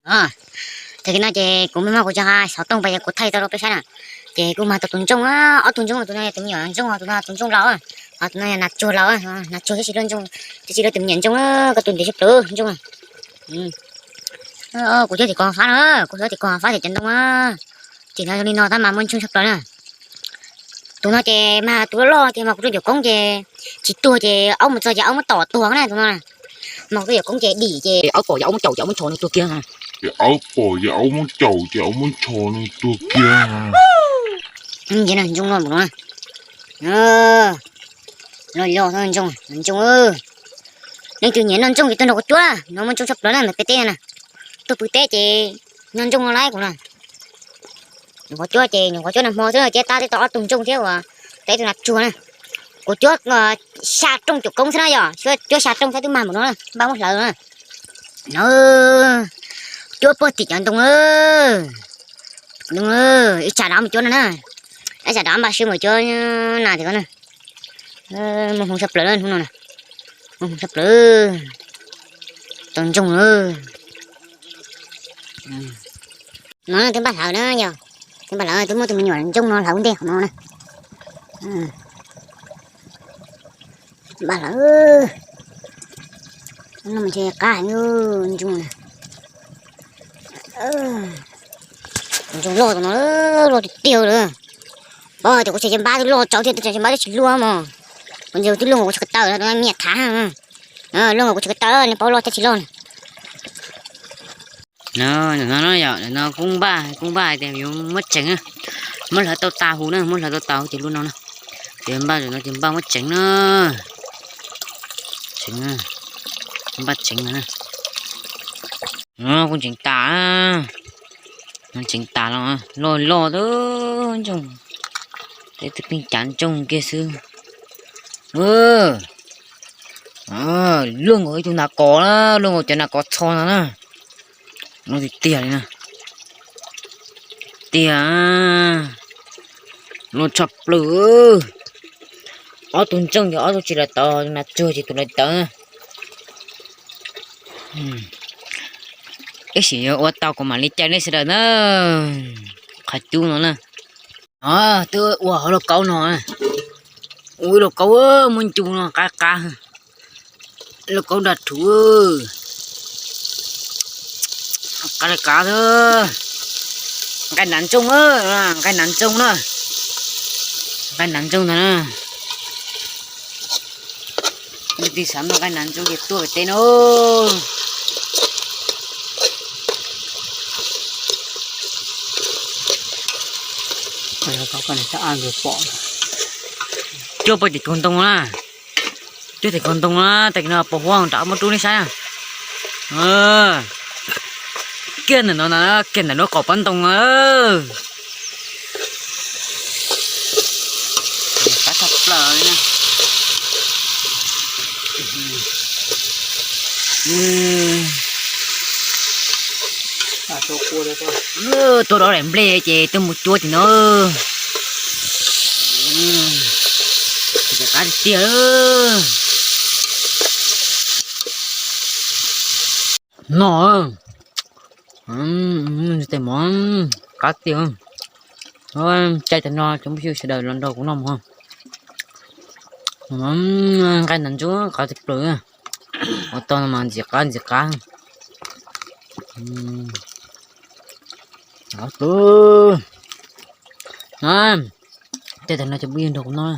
Tag kis no ces kuv me muab kuv cov xov tooj pas ces kuv thaij tau rau peb saib na. Ces kuj mag tau tus ntsooj, ob tug ntsooj, tus no yog tus me nyuam ntsooj, tus no tus ntsooj laus, ho tus no yog nas tsuag laus, nas tsuag thiab tsis luaj ntsooj, thiab tsis luaj tus me nyuam ntsooj, koj tus ntev tshaj plaws ntsooj. Kuv thiab tim ko fab na, kuv thiab tim ko fab tim cov ntoo na. Tim no zoo li no tab mas muaj ntsooj tshaj plaws na. Tus no ces mas tus loj loj ces mas kuv rau caum koob ces tsis tuag ces aub mus txog ces aub muab tom tuag na tus no. Mas kuv rau caum koob ces dim ces aub pom ces aub muab caum ces aub muab tshov nws tuag kiag. Ces aub pom ces aub muab caum ces aub muab tshov nws tuag kiag. Ces ntsooj loj npaum no, loj loj ntsooj, ntsooj. Leej twg nyiam noj ntsooj ces tuaj nrog kuv cuab, no muaj ntsooj tshaj plaws na ntawm peb teb na. Tuaj pw teb ces noj ntsooj no lawm kuv na. Nyuam qhuav cuab ces nyuam qhuav cuab nag hmo xwb ces tab twb tau ob tug ntsooj thiab uas tau ib tug nas tsuag na. Kuv cuab xya rooj caum koob xwb na yom, cuab xya rooj thiab twb mag npaum no na, npaj muab hlawv na. Cuab puag tim cov ntoo, ib tsam rov mus cuab no na, ib tsam rov npaj siab mus cuab na tim ko na. Muaj hmoo tshaj plaws hnub no na, muaj hmoo tshaj plaws, tau ntsooj lawm. No twb npaj hlawv na yog, twb npaj hlawv, twb muab tus me nyuam ntsooj no hlawv ua ntej qhov no na. Npaj hlawv, no mas ntshe qab heev ntsooj na. Ntsooj loj tus no, loj tiag tiag lawm. Paub tias kuv tseem cov npab twb loj tsawv thiab, twb tseem cov npab twb tsis luaj mos. Kuv ntsia twb luaj nkaus kuv tshaj ko taw, me nyuam thav, luaj nkaus kuv tshaj ko taw, nej paub loj thiab tsis loj na. No, no yog no kuj npaj, kuj npaj hais tias yuav muab tseev, muab hlawv tau tas hus na, muab hlawv tau tas hus ces luaj no na. Ces npaj no ces npaj muab tseev na. Tseev, npaj tseev no na. Kuj tseev tas, tseev tas los loj loj ntsooj, teb twb pheej cav ntsooj kiag xwb. Luaj nkaus ib tug nas kos na, luaj nkaus cov nas kos txho no na. No tiag tiag li na. Tiag, luaj tshaj plaws. Ob tug ntsooj ces ob tug tsis lawv tawv, tus nas tsuag ces tus lawv tawv. Ib sim yuav ua tau kuv mam li cais nej sawv daws na. Qhov cub no na. Twb ua hauv lauj kaub no, ua ib lauj kaub muaj ncu no qab qab. Lauj kaub dag rhuv, qab li qab. Nqaij hnav ntsooj, nqaij hnav ntsooj na, nqaij hnav ntsooj ntag na. Leej twg xav noj nqaij hnav ntsooj ces tuaj pem teb no. Cuab puag tim kaug ntoo na, cuab tim kaug ntoo na, tag kis no pos huab nram muab rub nej saib na. Kiag ntawm no, kiag ntawm lub qaum pob ntoo na. Qab tshaj plaws li na. Tuaj dov daim nplej ces tuaj mus cuab tim no. Qab tiag tiag. No, tes mov qab tiag. Caij tag no cov phooj ywg sawv daws los nrog kuv noj mov. Nqaij hnav ntsooj qab tshaj plaws. Ua tau no mas ntxim qab ntxim qab. Caij tag no cov phooj ywg nrog kuv noj.